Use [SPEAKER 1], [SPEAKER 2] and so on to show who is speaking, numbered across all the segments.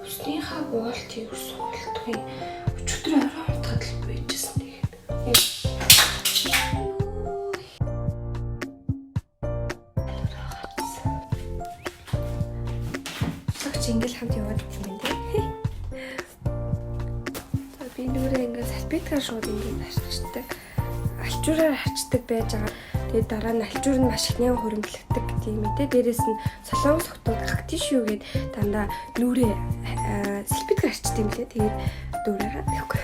[SPEAKER 1] Усныхаа буултыг ерөөсөө болтгүй. Өчигдөр орой унтахад л байжсэн нэг. Согч ингээл хамт яваад юм байна те. За би нүрээ ингээд салфеткаар шууд ингээд харчдаг. Алчуураар харчдаг байж байгаа. Тэгээд дараа нь алчуур нь маш их нэн хуримтлагдаг гэдэг юм те. Дээрээс нь солонгос хотод хактишүү гээд дандаа нүрээ салфеткаар харчдаг юм лээ. Тэгээд дүүрээгаа тэгэхгүй.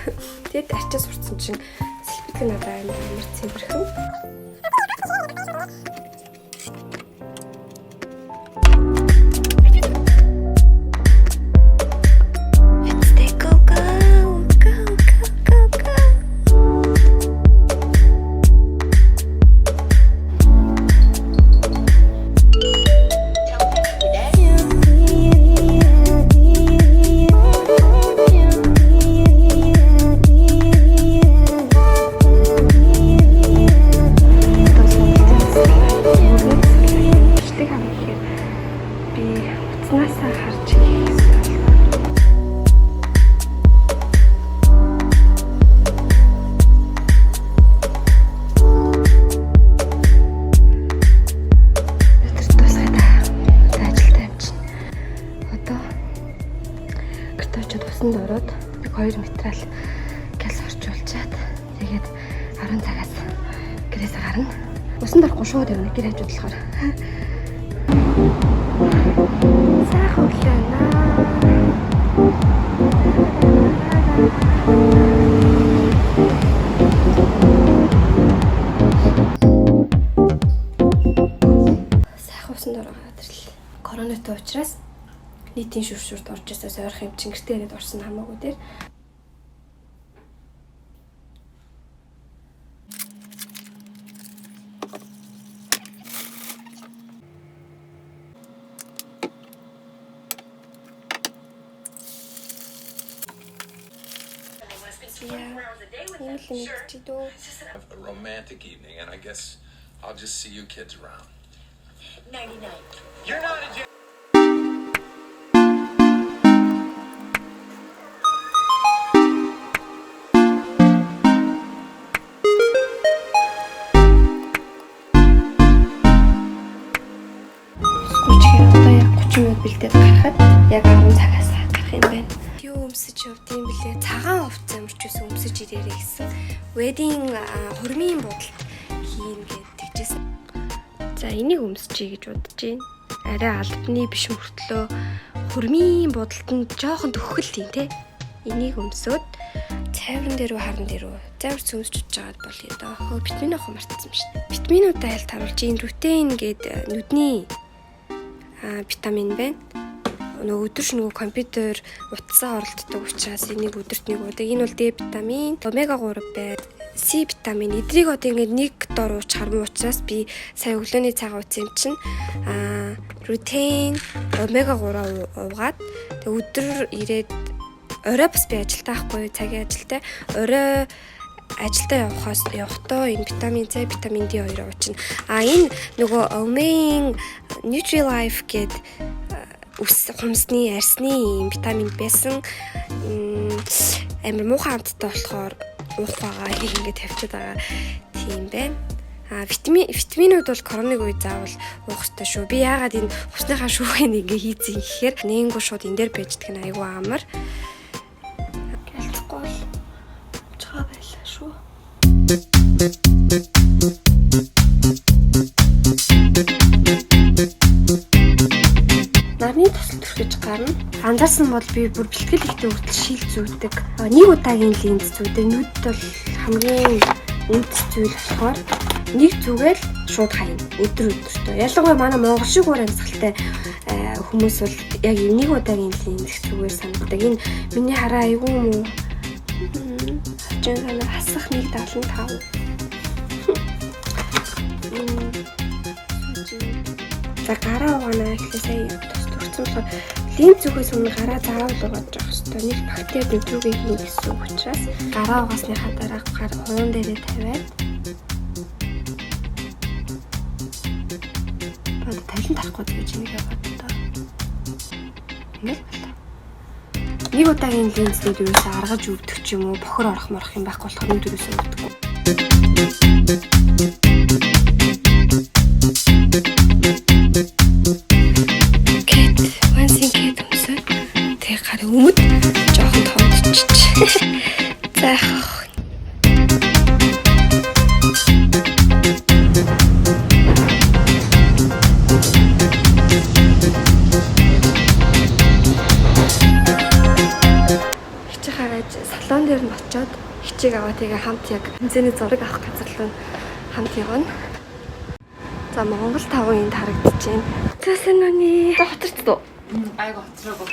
[SPEAKER 1] Тэгээд арчаа сурцсан чинь салфетка надад амар цэвэрхэн. Let's take go go go go go go. Бичлэг авах гэхээр би утаснаасаа харж хийх ёстой. Өдөр дуусгая та. Одоо ажилдаа явчихна. Одоо гэрт очиод усанд ороод нэг 2 метрал гялс орчуулчаад тэгээд 10 цагаас гэрээсээ гарна. Усанд орохгүй шууд явна гэр хажууд болохоор. Сайхан өглөө байна. Сайхан усанд ороод ирлээ. Коронатой учраас нийтийн шүршүрт орж ирсээс ойрох юм чинь гэртээ ирээд орсон хамаагүй дээр. Ийм л юм чи дөө.
[SPEAKER 2] A romantic evening, and I guess I'll just see you kids around.
[SPEAKER 3] 99.
[SPEAKER 2] You're not a gym.
[SPEAKER 1] Усгүй ч хэрэг одоо яг 30 минут бэлдээд гарахад яг 10 цагаас гарах юм байна. Юу өмсөж явд юм бэлээ? Цагаан хувцас ямарч юусэн өмсөж ирээрэй гэсэн. Wedding хурмын будалт хийн гэд тэгжсэн. За энийг өмсөжье гэж бодож байна. Арай албаны биш мөртлөө хурмын будалтанд жоохон төхөл тийм те. Энийг өмсөөд цайвран дээр үү харан дээр үү зайвар өмсөж чадж байгаад болъё доо. Хөө витамин авах мартсан юм шин. Витаминуудаа хальт харуулж энэ рутеин гээд нүдний витамин байна. Нөгөө өдөр шөнөгүй компьютер утсаа оролддог учраас энийг өдөрт нэг уудаг. Энэ бол Д витамин, омега 3 байна. С витамин. Эдрийг одоо ингээд нэг дор ууч хармуу учраас би сая өглөөний цагаан уусан юм чинь рутеин, омега 3 уугаад тэг өдөр ирээд орой бас би ажилтаа байхгүй цагийн ажилтай. Орой ажилдаа явхаас явхдаа энэ витамин С, витамин D хоёроо уучна. А энэ нөгөө Omein Nutri-Life гээд үс хумсны арсны ийм витамин байсан. Амар муухай амттай болохоор уух байгаа энийг ингээд тавьчихад байгаа тийм байна. А витаминууд бол коронавиг үе заавал уух ёстой шүү. Би яагаад энэ хувцсныхаа шүүхийг ингээ хийцэн гэхээр нэнгүү шууд энэ дээр байждаг нь айгүй амар. Гэлцэхгүй бол чгаа байлаа шүү. Нарны тусал түрхэж гарна. Анзаарсан бол би бүр бэлтгэл ихтэй хүртэл шил зүүдэг. Нэг удаагийн линз зүүдэг. Нүд бол хамгийн үнэт зүйл болохоор нэг зүгээл шууд хайна. Өдөр өдөртөө. Ялангуяа манай монгол шиг уур амьсгалтай хүмүүс бол яг нэг удаагийн линз их зүгээр санагддаг. Энэ миний хараа айгүй юм уу? Хачин санаа хасах 1.75. За гараа угаана гэхлээр сая тус төрсөн болохоор линз зүгээс өмнө гараа заавал угааж явах хэрэгтэй. Нэг бактери нүдрүүгээ хийн гэсэн үг учраас гараа угаасныхаа дараа гар хуун дээрээ тавиад бод тален тарахгүй гэж нэг яваад доо. Ингээл болоо. Нэг удаагийн линзнүүд ерөөсөө аргаж өвдөх ч юм уу, бохор орох морох юм байхгүй болохоор нүд ерөөсөө өвдөхгүй. Кэт, вансин кэт өмсөд тэг гарын өмд жоохон томдчих. За яах вэ? Хичээ хараж салон дээр нь очиод хичээг аваа тэгээ хамт яг хэмжээний зураг авах газар руу хамт явна. За Монгол таван энд харагдаж байна. За сайн уу? За хоторцдоо.
[SPEAKER 3] Айгу хоцроогүй.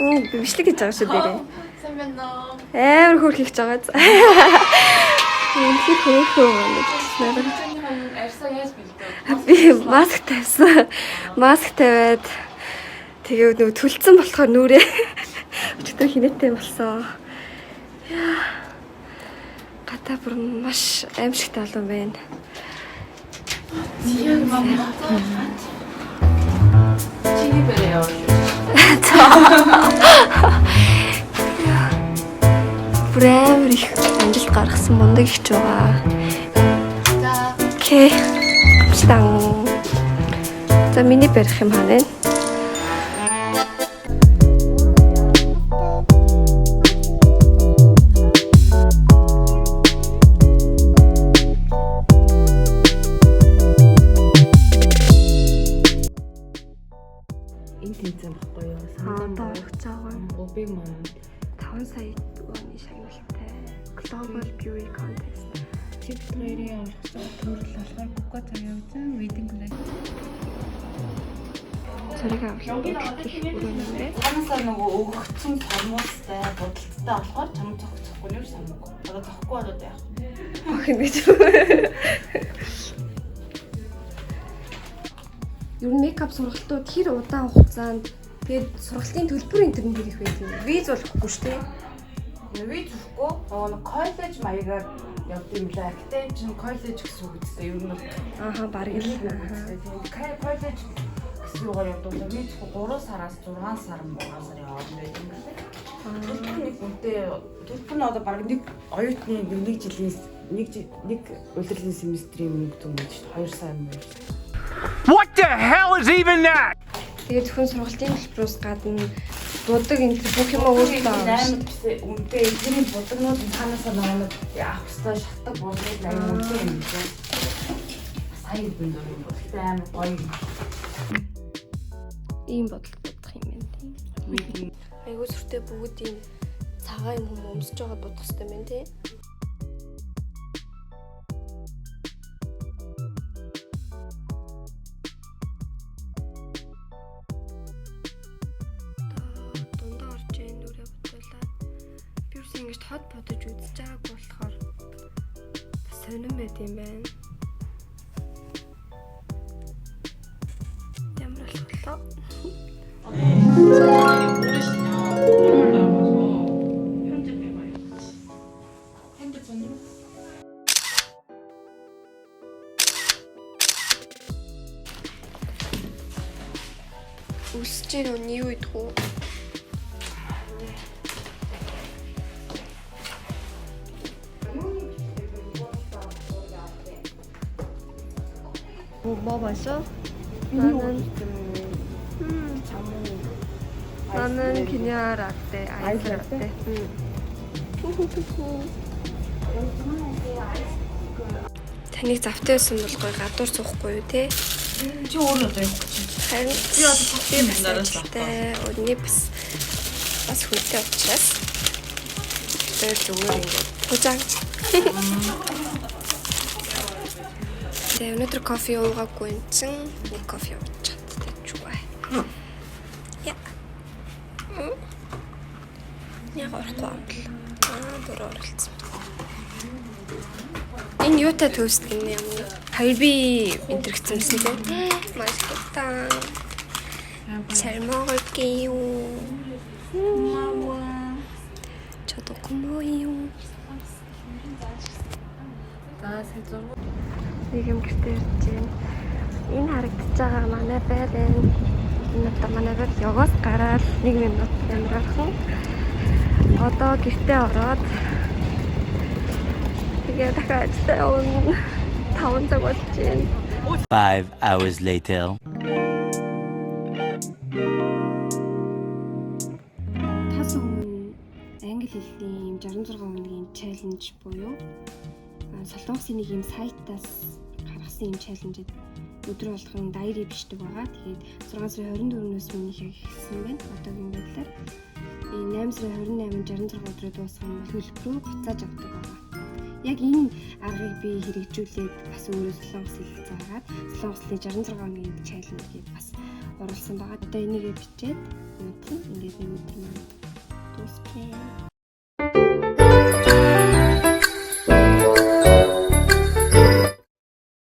[SPEAKER 1] Бичлэг хийж байгаа шүү дээрээ.
[SPEAKER 3] Сайн байна уу?
[SPEAKER 1] Амар хөөрх хийж байгаа. Үнэхээр хөөрхөн байна.
[SPEAKER 3] Арьсаа яаж бэлдэв?
[SPEAKER 1] Би маск тавьсан. Маск тавиад тэгээ нөгөө түлцсэн болохоор нүрээ өчигдөр хинээтэй болсон. Яа. Гадаа бүр маш аимшигтай олон байна.
[SPEAKER 3] Чиний бэрээ явуулж.
[SPEAKER 1] Бүр амар их амжилт гаргасан мундаг ихч байгаа.
[SPEAKER 3] За.
[SPEAKER 1] Окей. 갑시다. За миний барих юм хаа нэ.
[SPEAKER 3] Энэ тэнцэн баггүй юу?
[SPEAKER 1] Аа доорх жаагаа.
[SPEAKER 3] Обиг маань
[SPEAKER 1] 5 сая оны шагналтай Global Beauty Contest.
[SPEAKER 3] Чи бит хоёрын орох төрөл болохоор Кука цаа wedding collection.
[SPEAKER 1] Зураг авах их өрөө юм бэ.
[SPEAKER 4] Цаанаасаа нөгөө өгөгдсөн сормуустай будалттай болохоор чам зохицохгүй нэр самгүй. Одоо зохгүй болоод яах вэ?
[SPEAKER 1] Охин гэж. Ер нь мейкап сургалтууд хэр удаан хугацаанд тэгээд сургалтын төлбөр энэ төр нь хэр их байт юм. Виз болохгүй шүү дээ.
[SPEAKER 4] Виз өгөхгүй нөгөө нэг коллеж маягаар явд юм лээ. Гэтэ энэ чинь коллеж гэсэн үг үстэй ер нь бол
[SPEAKER 1] Ааха бараг л.
[SPEAKER 4] тийм коллеж гэсэн үгээр явдаг. Виз 3 сараас 6 сар 6 сарын хооронд байт юм лээ. Төлбөр нэг үнэтэй төлбөр нь одоо бараг нэг оюутны нэг жилийн нэг улирлын семестрийн мөнгө зүүн гэж шүү дээ. 2 сая юм байна.
[SPEAKER 2] What the hell is even that?
[SPEAKER 1] Тэгээд зөвхөн сургалтын төлбөрөөс гадна будаг энэ төр бүх юм өөртөө авна.
[SPEAKER 4] Амар бисээ үнэтэй эдгээр будагнууд нь цаанаасаа нөгөө нэг авах ёстой шатдаг булгыг аюу үнэтэй юм лээ. Сая хэдэн зур юм бол гэхдээ амар гоё юм.
[SPEAKER 1] Ийм бодол бодох юм байна тийм. Айгуу сүртэй бүгд ийм цагаан юм хүмүүс өмсөж байгаа бодох хэрэгтэй байна тий. Дундаа орж ийн нүрээ бодуулаад би юус ингэж тод бодож үзэж байгаагүй болохоор бас сонирн байт юм байна. Ямар болох вэ? Өсөж гин үн юу идэх үү? 뭐 마셔? 나는 나는 그냥 라떼, 아이스 라떼. 응. Таныг завтай байсан бол гоё гадуур суухгүй юу те?
[SPEAKER 4] Чи өөрөө одоо явах гэж.
[SPEAKER 1] Харин
[SPEAKER 4] Би одоо
[SPEAKER 1] би
[SPEAKER 4] цогцсон
[SPEAKER 1] бас
[SPEAKER 4] юм
[SPEAKER 1] ажилтай, өдний бас хүнтэй учраас тэр зүгээр ингээд пужаа. Тэгээ өнөөдөр кофе уугаагүй юм чинь нэг кофе ууж чадчихгүй. Яа. Яг орохгүй юм бэл. Аа, буруу оролцсон. Энэ юутай тост гинэ юм бэ? 갈비 인트랙슨 쓰고 맛있겠다. 잘 먹을게요. 고마워. 저도 고마워요.
[SPEAKER 3] За сая зураг
[SPEAKER 1] Нэг юм гэртээ ирж байна. Энэ харагдаж байгаа манай байр байна. Энэ одоо манай байр яваас гараад 1 минут амархан. Одоо гэртээ ороод тэгээ дахиад ажилдаа явна. 5 цаг болж байна.
[SPEAKER 5] 5 hours later.
[SPEAKER 1] Тас өмнө англи хэлний ийм 66 хоногийн challenge буюу Солонгосын нэг ийм сайтаас гаргасан ийм challenge д өдөр болгон diary бичдэг байгаа. Тэгээд 6 сарын 24-өөс минийх яг эхэлсэн байна. Одоогийн байдлаар энэ 8 сарын 28 66 өдрөө дуусгах нь төлбөрөө буцааж авдаг байгаа. Яг энэ аргыг би хэрэгжүүлээд бас өөрөө солонгос хэл заагаад солонгос хэлний 66 хоногийн challenge гээд бас оруулсан байгаа. Одоо энийгээ бичээд унтна. Ингээд нэг өдөр маань дуусчихъя.